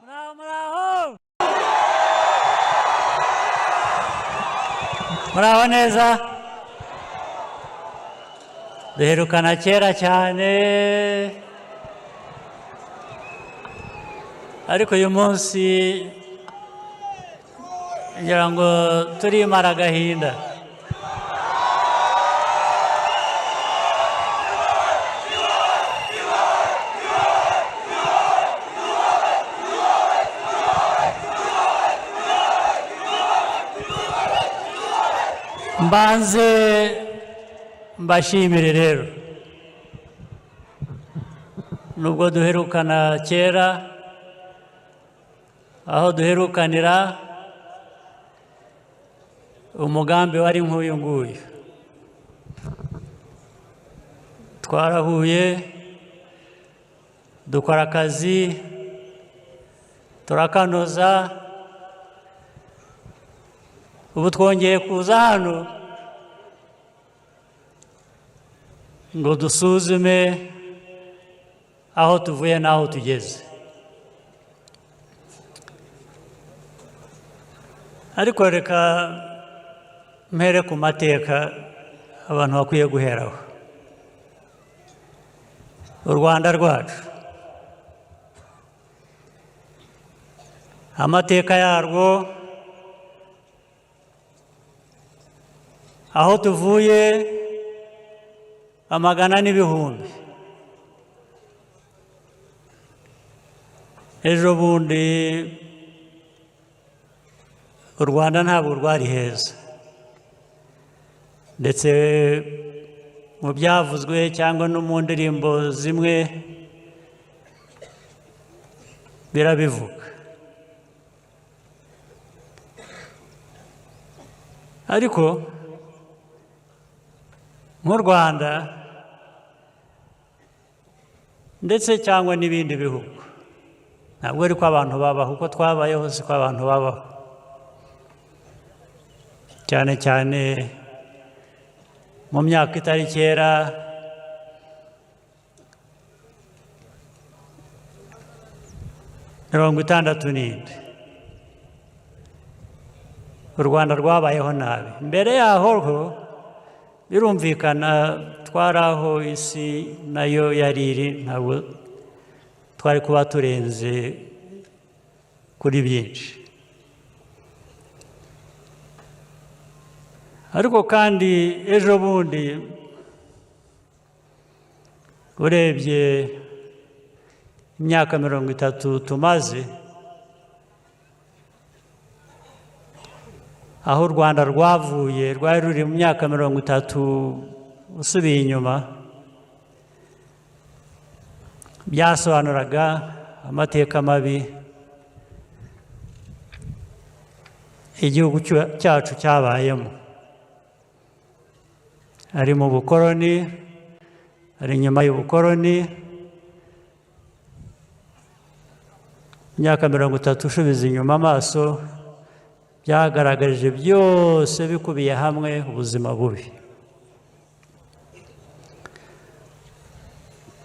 Muraho, muraho, muraho neza. Duherukana kera cyane, ariko uyu munsi ngira ngo turimara agahinda. Mbanze mbashimire rero, nubwo duherukana kera, aho duherukanira umugambi wari nk'uyu nguyu. Twarahuye, dukora akazi, turakanoza. Ubu twongeye kuza hano ngo dusuzume aho tuvuye n'aho tugeze. Ariko reka mpere ku mateka abantu bakwiye guheraho. U Rwanda rwacu, amateka yarwo, aho tuvuye, amagana n'ibihumbi. Ejo bundi u Rwanda ntabwo rwari heza, ndetse mu byavuzwe cyangwa no mu ndirimbo zimwe birabivuga. Ariko nk'u Rwanda ndetse cyangwa n'ibindi bihugu, ntabwo ari ko abantu babaho uko twabayeho, siko abantu babaho, cyane cyane mu myaka itari kera. 67, u Rwanda rwabayeho nabi. Mbere yaho ho birumvikana twari aho isi nayo yari iri, ntabwo twari kuba turenze kuri byinshi. Ariko kandi ejo bundi urebye imyaka 30 tumaze, aho u Rwanda rwavuye, rwari ruri mu myaka 30 usubiye inyuma, byasobanuraga amateka mabi igihugu cyacu cyabayemo, ari mu bukoroni, ari inyuma y'ubukoroni. Imyaka 30 usubiza inyuma amaso, byagaragarije byose bikubiye hamwe ubuzima bubi.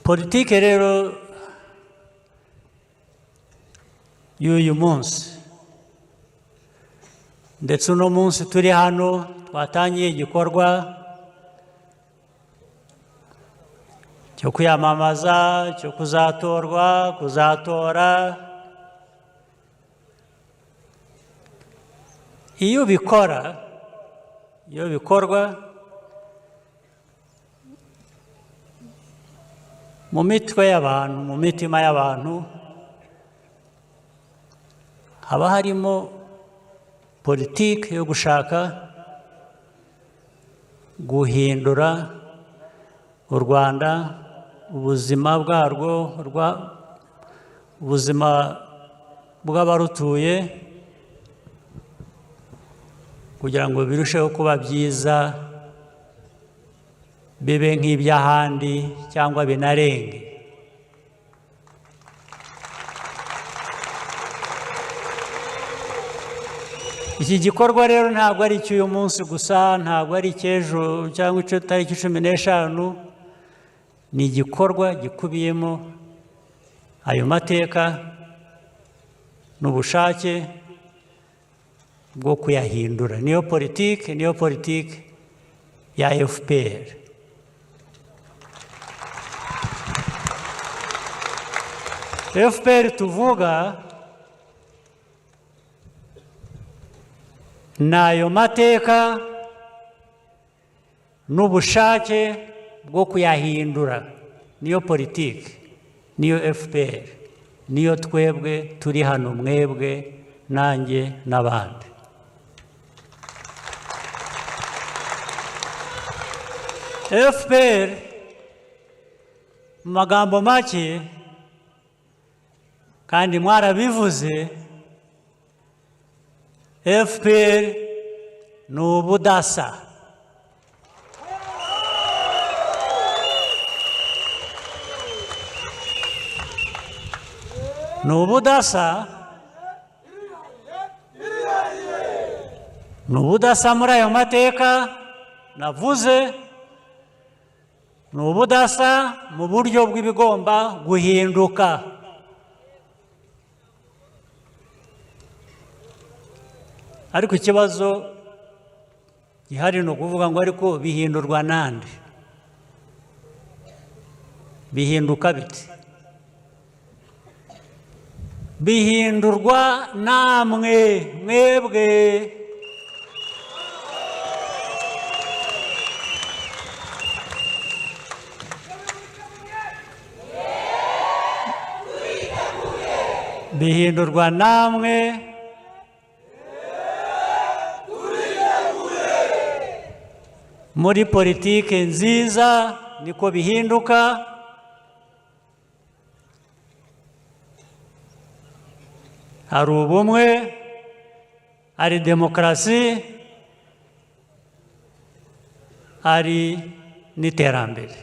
Politike rero y'uyu munsi, ndetse uno munsi turi hano twatangiye igikorwa cyo kwiyamamaza, cyo kuzatorwa, kuzatora, iyo ubikora, iyo bikorwa mu mitwe y'abantu, mu mitima y'abantu, haba harimo politiki yo gushaka guhindura u Rwanda, ubuzima bwarwo, ubuzima bw'abarutuye, kugira ngo birusheho kuba byiza, bibe nk'iby'ahandi cyangwa binarenge. Iki gikorwa rero ntabwo ari icy'uyu munsi gusa, ntabwo ari icy'ejo cyangwa icyo tariki 15, ni igikorwa gikubiyemo ayo mateka. n'ubushake bwo kuyahindura. Niyo politiki, niyo politiki ya FPR. FPR tuvuga ni ayo mateka n'ubushake bwo kuyahindura. Niyo politiki, niyo FPR, niyo twebwe turi hano, mwebwe nanjye n'abandi. FPR mu magambo make, kandi mwarabivuze, FPR ni ubudasa. Ni ubudasa, ni ubudasa muri ayo mateka navuze, ni ubudasa mu buryo bw'ibigomba guhinduka. Ariko ikibazo gihari ni ukuvuga ngo ariko bihindurwa nande? Bihinduka bite? Bihindurwa namwe mwebwe. Bihindurwa namwe muri politike nziza, niko bihinduka. Hari ubumwe, hari demokarasi, hari n'iterambere.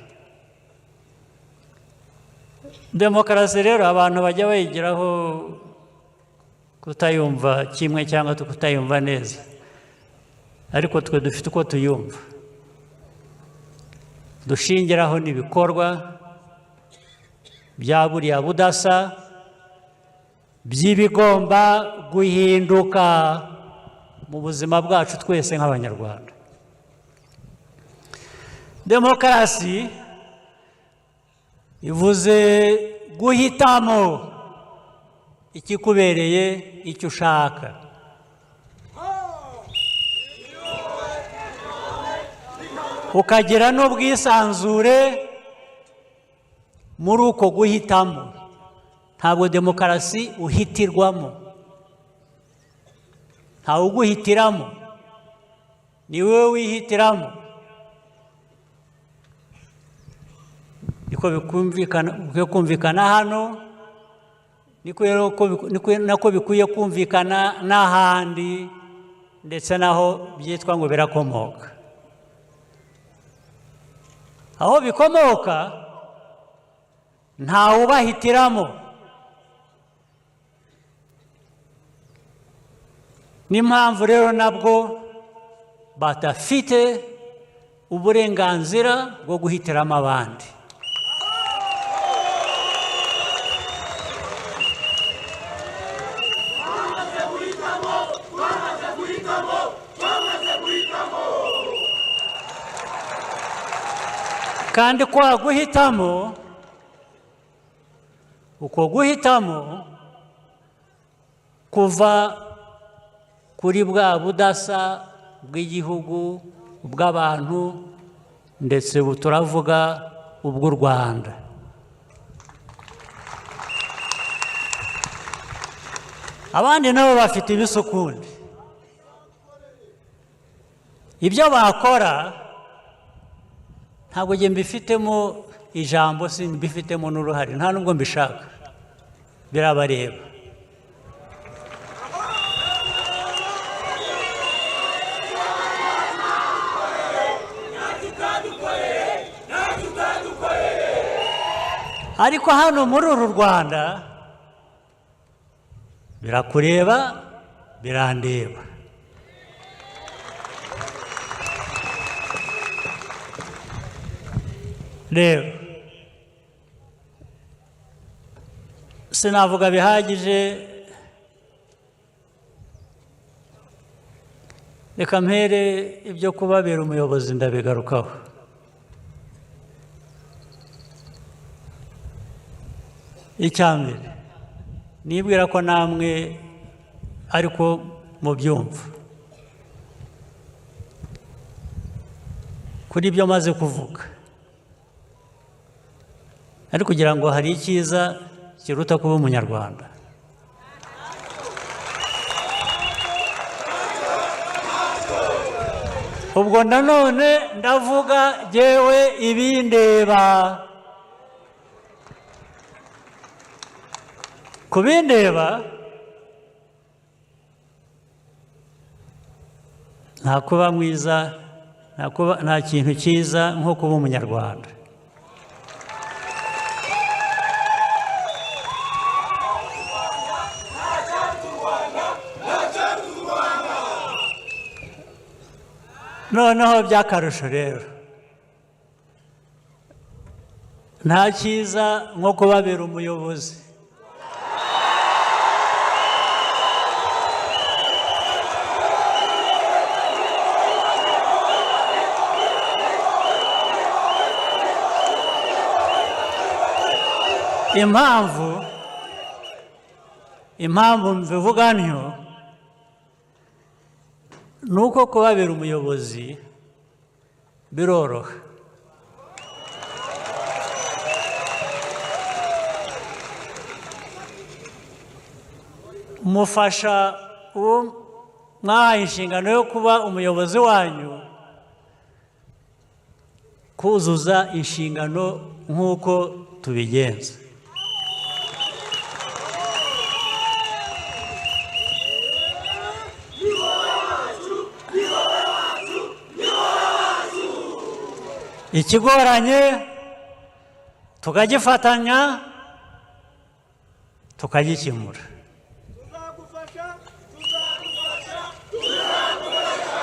Demokarasi rero abantu bajya bayigiraho kutayumva kimwe cyangwa kutayumva neza, ariko twe dufite uko tuyumva, dushingiraho n'ibikorwa bya buriya budasa by'ibigomba guhinduka mu buzima bwacu twese nk'Abanyarwanda. Demokarasi ivuze guhitamo ikikubereye, icyo ushaka. Ukagira n'ubwisanzure muri uko guhitamo. Ntabwo demokarasi uhitirwamo, ntawe uguhitiramo, ni wowe wihitiramo. Niko bikwiye kumvikana hano, niko nako bikwiye kumvikana n'ahandi, ndetse n'aho byitwa ngo birakomoka. Aho bikomoka ntawe ubahitiramo. N'impamvu rero nabwo badafite uburenganzira bwo guhitiramo abandi. Kandi kwa guhitamo, uko guhitamo kuva kuri bwa budasa bw'igihugu, bw'abantu, ndetse ubu turavuga ubw'u Rwanda. Abandi nabo bafite ibisukundi, ibyo bakora ntabwo njye mbifitemo ijambo, simbifitemo n'uruhare, nta nubwo mbishaka, birabareba. Ariko hano muri uru Rwanda birakureba, birandeba. Rero sinavuga bihagije. Reka mpere ibyo kubabera umuyobozi, ndabigarukaho. Icya mbere, nibwira ko namwe ariko mubyumva kuri ibyo maze kuvuga, ariko kugira ngo hari icyiza kiruta kuba Umunyarwanda. Ubwo nanone ndavuga jyewe ibindeba. Ku bindeba, nta kuba mwiza, nta kintu cyiza nko kuba Umunyarwanda. Noneho by'akarusho rero, nta cyiza nko kubabera umuyobozi. Impamvu mbivuga ntyo ni uko kubabera umuyobozi biroroha. Mufasha uwo mwahaye inshingano yo kuba umuyobozi wanyu kuzuza inshingano nk'uko tubigenza. Ikigoranye tukagifatanya, tukagikemura. Tuzagufasha, tuzagufasha, tuzagufasha.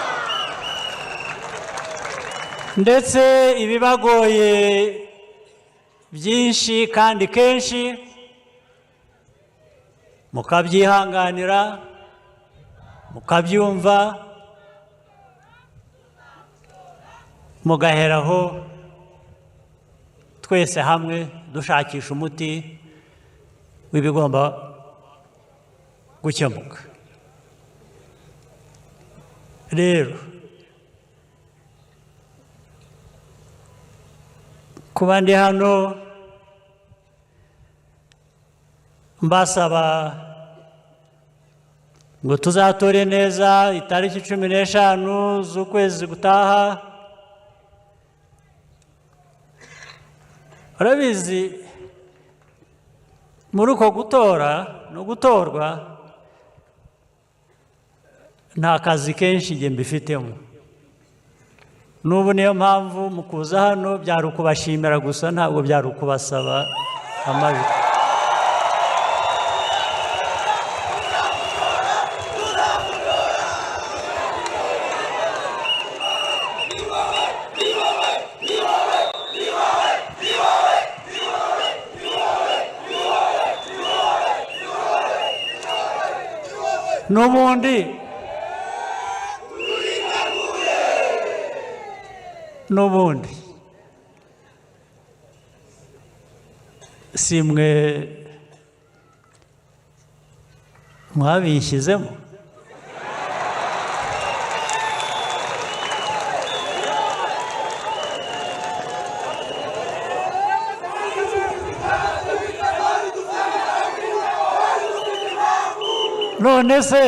Ndetse ibibagoye byinshi kandi kenshi mukabyihanganira, mukabyumva, mugaheraho twese hamwe dushakisha umuti w'ibigomba gukemuka. Rero kuba ndi hano mbasaba ngo tuzatore neza itariki 15 z'ukwezi gutaha, urabizi, muri uko gutora no gutorwa nta kazi kenshi njye mbifitemo. N'ubu niyo mpamvu mu kuza hano byari ukubashimira gusa, ntabwo byari ukubasaba amajwi. N'ubundi si mwe mwabishyizemo. None se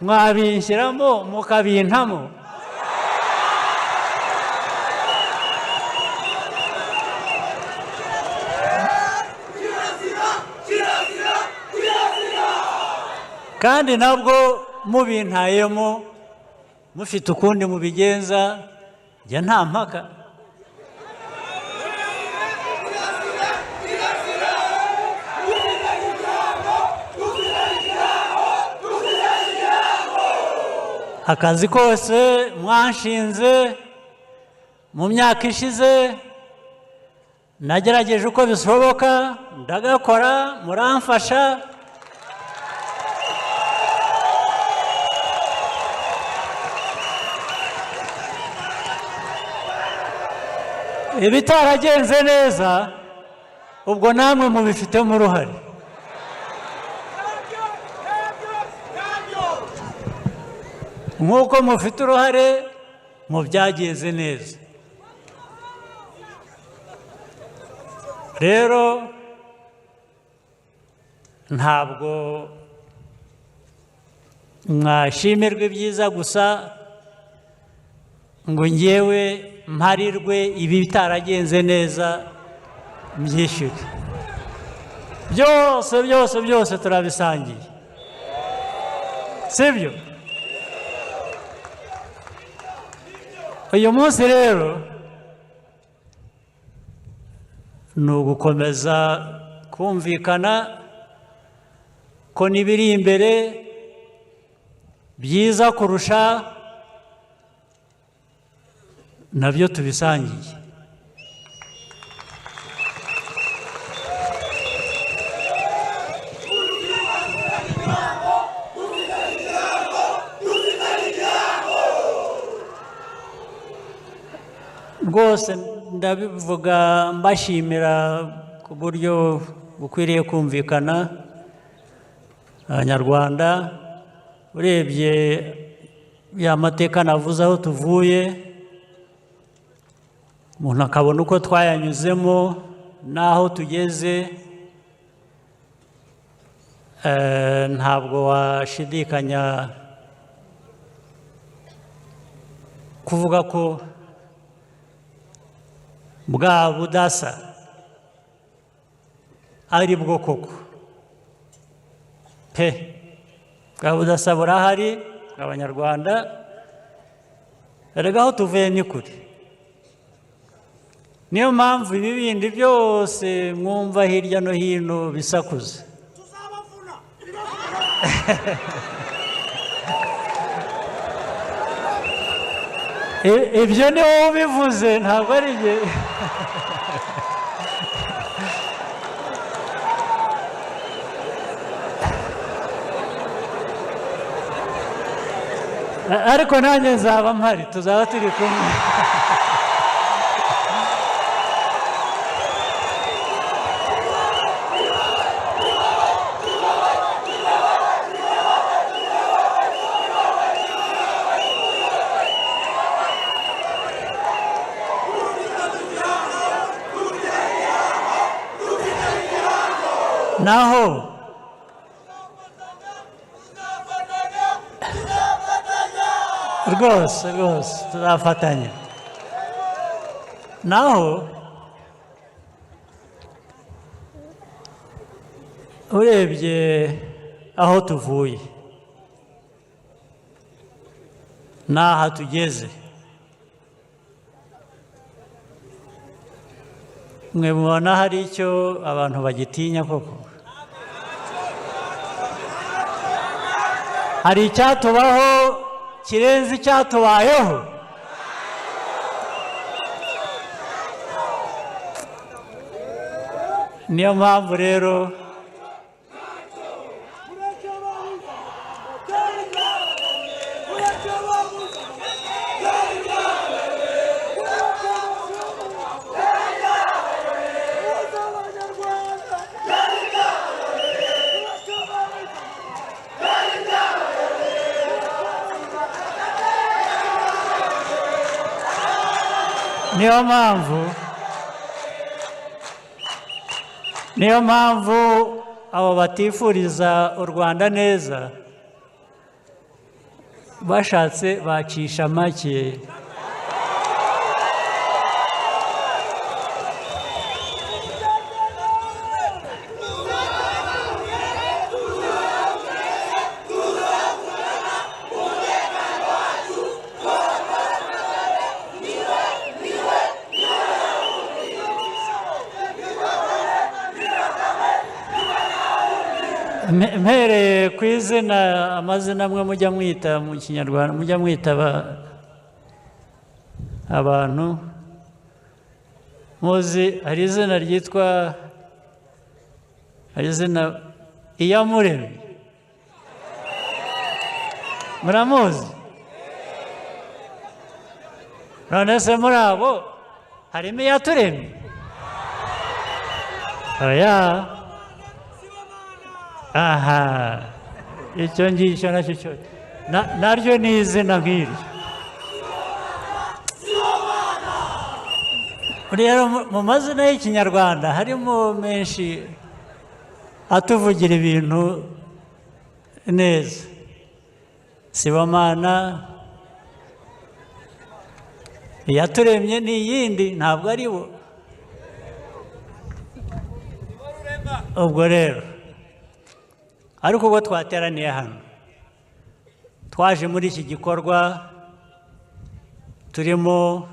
mwabinshyiramo mukabintamo? Kandi nabwo mubintayemo mufite ukundi mubigenza, njye nta mpaka. Akazi kose mwanshinze mu myaka ishize nagerageje uko bishoboka ndagakora, muramfasha. Ibitaragenze neza, ubwo namwe mubifitemo uruhare. Nk'uko mufite uruhare mu byagenze neza. Rero ntabwo mwashimirwa ibyiza gusa ngo ngewe mparirwe ibitaragenze neza mbyishyure. Byose, byose, byose turabisangiye, sibyo? Uyu munsi rero ni ugukomeza kumvikana ko n'ibiri imbere byiza kurusha nabyo tubisangiye. Rwose ndabivuga mbashimira ku buryo bukwiriye kumvikana. Abanyarwanda, urebye ya mateka navuze, aho tuvuye, umuntu akabona uko twayanyuzemo n'aho tugeze, ntabwo washidikanya kuvuga ko bwa budasa ari bwo koko pe. Bwa budasa burahari. Abanyarwanda, erega aho tuvuye ni kure. Niyo mpamvu ibi bindi byose mwumva hirya no hino bisakuza. Tuzabavuna. Ibyo ni wowe ubivuze, ntabwo ari njye. Ariko nanjye nzaba mpari, tuzaba turi kumwe. Naho rwose rwose tuzafatanya. Naho urebye aho tuvuye n'aha tugeze, mwe mubona hari icyo abantu bagitinya koko? Hari icyatubaho kirenze icyatubayeho? Niyo mpamvu rero Mureke babuze. Mureke babuze. Mureke babuze. Abanyarwanda. Mureke babuze. Niyo mpamvu abo batifuriza u Rwanda neza bashatse bacisha make. Mpereye ku izina, amazina amwe mujya mwita mu Kinyarwanda, mujya mwita abantu muzi, hari izina ryitwa, hari izina Iyamuremye, muramuzi? None se muri abo Harimo iyaturemye? Oya. Aha, icyo ngicyo nacyo cyo naryo ni izina nk'iryo. Rero mu mazina y'Ikinyarwanda harimo menshi atuvugira ibintu neza. Sibomana, iyaturemye ni iyindi, ntabwo ari bo. Ubwo rero, ariko ubwo twateraniye hano, twaje muri iki gikorwa turimo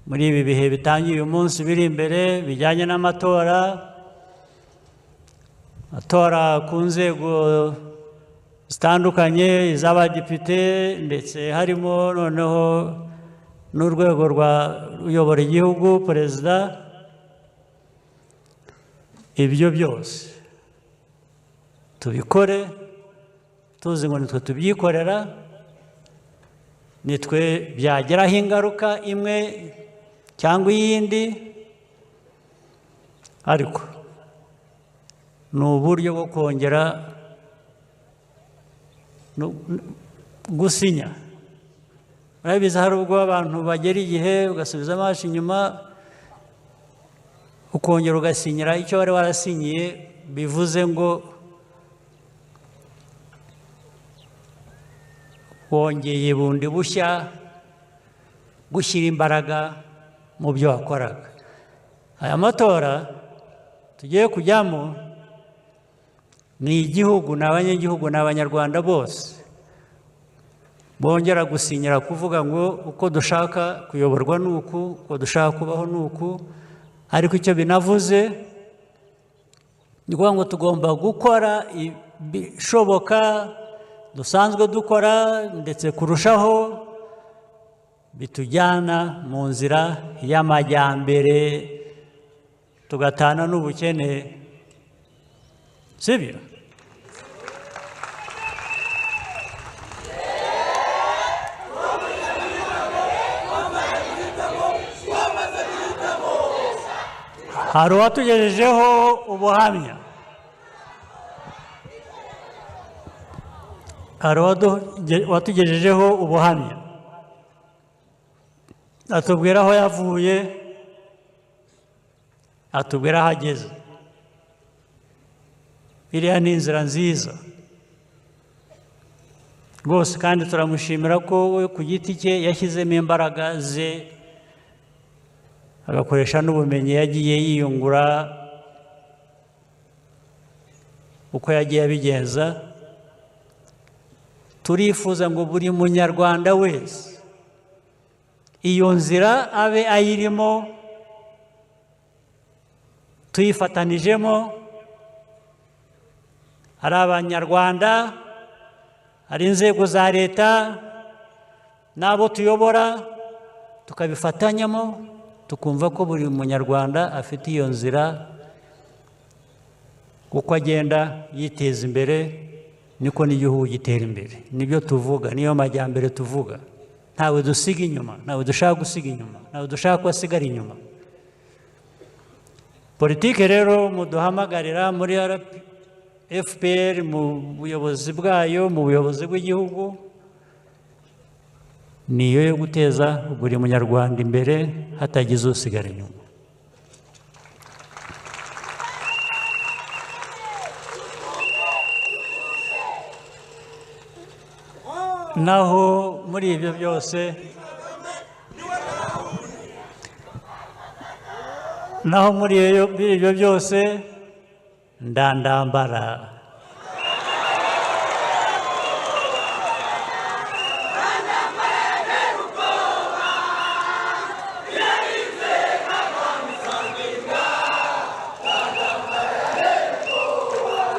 muri ibi bihe bitangiye uyu munsi biri imbere bijyanye n'amatora, atora ku nzego zitandukanye, iz'abadepite, ndetse harimo noneho n'urwego rwa uyobora igihugu, perezida. Ibyo byose tubikore tuzi ngo nitwe tubyikorera, nitwe byageraho ingaruka imwe cyangwa iyindi, ariko ni uburyo bwo kongera gusinya. Murabizi, hari ubwo abantu bagera igihe ugasubiza amaso inyuma, ukongera ugasinyira icyo wari warasinyiye, bivuze ngo wongeye bundi bushya gushyira imbaraga mu byo wakoraga. Aya matora tugiye kujyamo ni igihugu, ni abanyagihugu, ni Abanyarwanda bose bongera gusinyira kuvuga ngo uko dushaka kuyoborwa ni uku, uko dushaka kubaho ni uku. Ariko icyo binavuze ni ukuvuga ngo tugomba gukora ibishoboka dusanzwe dukora, ndetse kurushaho, bitujyana mu nzira y'amajyambere, tugatana n'ubukene, sibyo? Hari uwatugejejeho ubuhamya, hari uwatugejejeho ubuhamya, atubwira aho yavuye, atubwira aho ageze. Iriya ni inzira nziza rwose, kandi turamushimira ko we ku giti cye yashyizemo imbaraga ze, agakoresha n'ubumenyi yagiye yiyungura uko yagiye abigenza. Turifuza ngo buri Munyarwanda wese iyo nzira abe ayirimo, tuyifatanijemo, ari Abanyarwanda, ari inzego za leta n'abo tuyobora, tukabifatanyamo, tukumva ko buri Munyarwanda afite iyo nzira. Uko agenda yiteza imbere niko n'igihugu gitera imbere. Nibyo tuvuga, niyo majyambere tuvuga. Ntawe dusiga inyuma, ntawe dushaka gusiga inyuma, ntawe dushaka ko asigara inyuma. Politike rero muduhamagarira muri FPR, mu buyobozi bwayo, mu buyobozi bw'igihugu, niyo yo guteza buri Munyarwanda imbere hatagize usigara inyuma. Naho muri ibyo byose, naho muri ibyo byose ndandambara.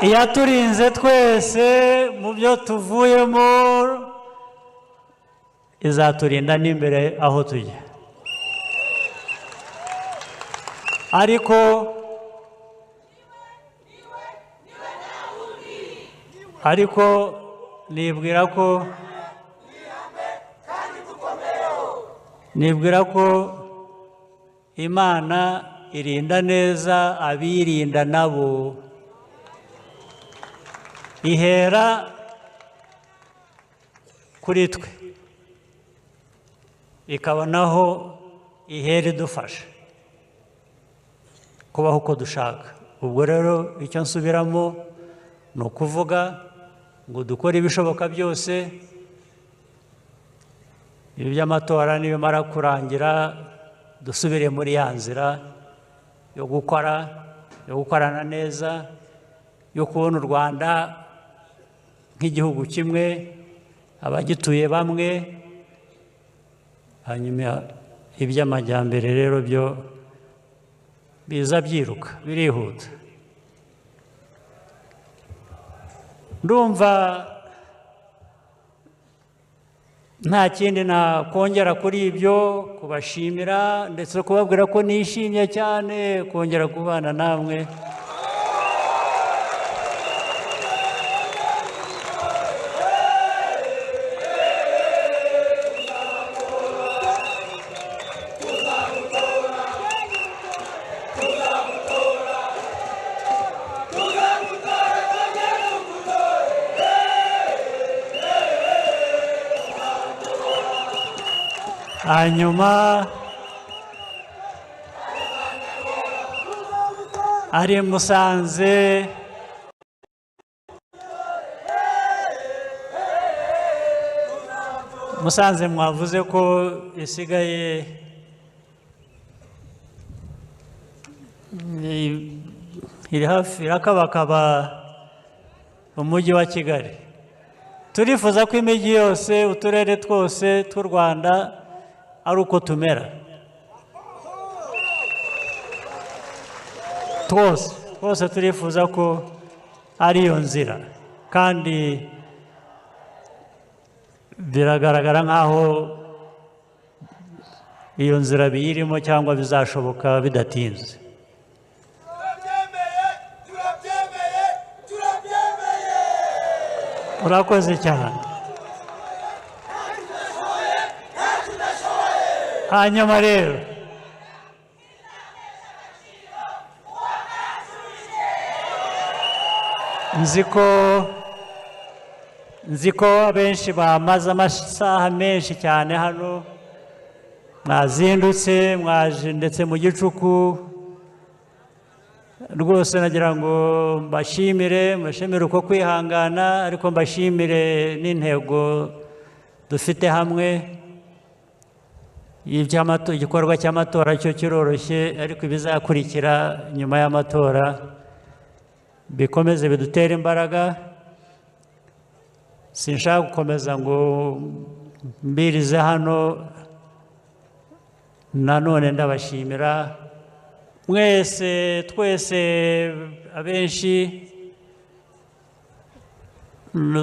Iyaturinze twese mu byo tuvuyemo, izaturinda n'imbere aho tujya. Ariko nibwira ko Imana irinda neza abirinda nabo, ihera kuri twe ikabonaho ihera idufasha kubaho uko dushaka. Ubwo rero icyo nsubiramo ni ukuvuga ngo dukore ibishoboka byose, ibi by'amatora nibimara kurangira dusubire muri ya nzira yo gukora, yo gukorana neza, yo kubona u Rwanda nk'igihugu kimwe, abagituye bamwe. Hanyuma iby'amajyambere rero byo biza byiruka, birihuta. Ndumva nta kindi nakongera kuri ibyo, kubashimira ndetse kubabwira ko nishimye cyane kongera kubana namwe. Hanyuma ari Musanze, Musanze mwavuze ko isigaye iri hafi irakabakaba umujyi wa Kigali. Turifuza ko imijyi yose, uturere twose tw'u Rwanda ari uko tumera twose, twose turifuza ko ari iyo nzira, kandi biragaragara nk'aho iyo nzira biyirimo cyangwa bizashoboka bidatinze. Turabyemeye, turabyemeye, turabyemeye. Urakoze cyane. Hanyuma rero nzi ko abenshi bamaze amasaha menshi cyane hano, mwazindutse, mwaje ndetse mu gicuku. Rwose nagira ngo mbashimire, mbashimire uko kwihangana, ariko mbashimire n'intego dufite hamwe. Igikorwa cy'amatora cyo kiroroshye, ariko ibizakurikira nyuma y'amatora bikomeze bidutere imbaraga. Sinshaka gukomeza ngo mbirize hano, nanone ndabashimira mwese, twese abenshi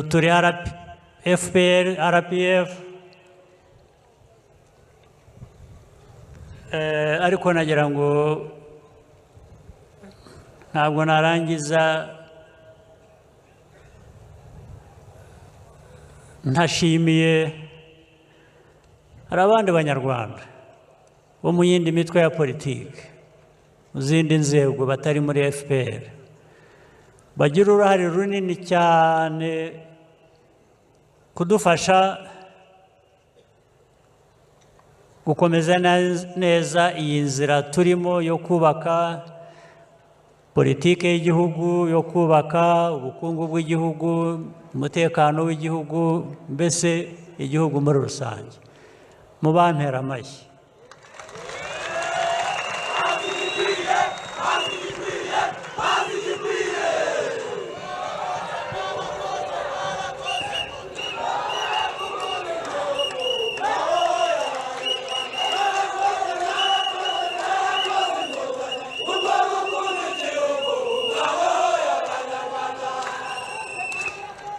turi FPR, RPF, ariko nagira ngo ntabwo narangiza ntashimiye hari abandi banyarwanda bo mu yindi mitwe ya politiki, mu zindi nzego batari muri FPR, bagira uruhare runini cyane kudufasha gukomeza neza iyi nzira turimo yo kubaka politiki y'igihugu, yo kubaka ubukungu bw'igihugu, umutekano w'igihugu, mbese igihugu muri rusange. Mubampera amashyi.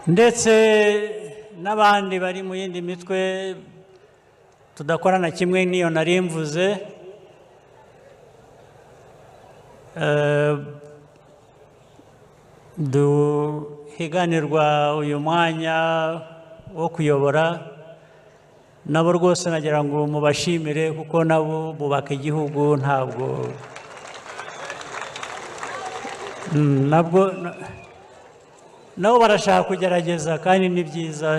Ndetse n'abandi bari mu yindi mitwe tudakorana kimwe n'iyo nari mvuze, duhiganirwa uyu mwanya wo kuyobora, Nabo rwose nagira ngo mubashimire, kuko nabo bubaka igihugu. Ntabwo nabwo nabo barashaka kugerageza, kandi ni byiza.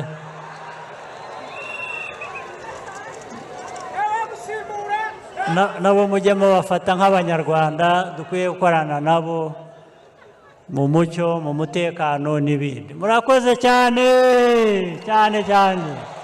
Nabo mujye mubafata nk'Abanyarwanda dukwiye gukorana nabo mu mucyo, mu mutekano n'ibindi. Murakoze cyane cyane cyane.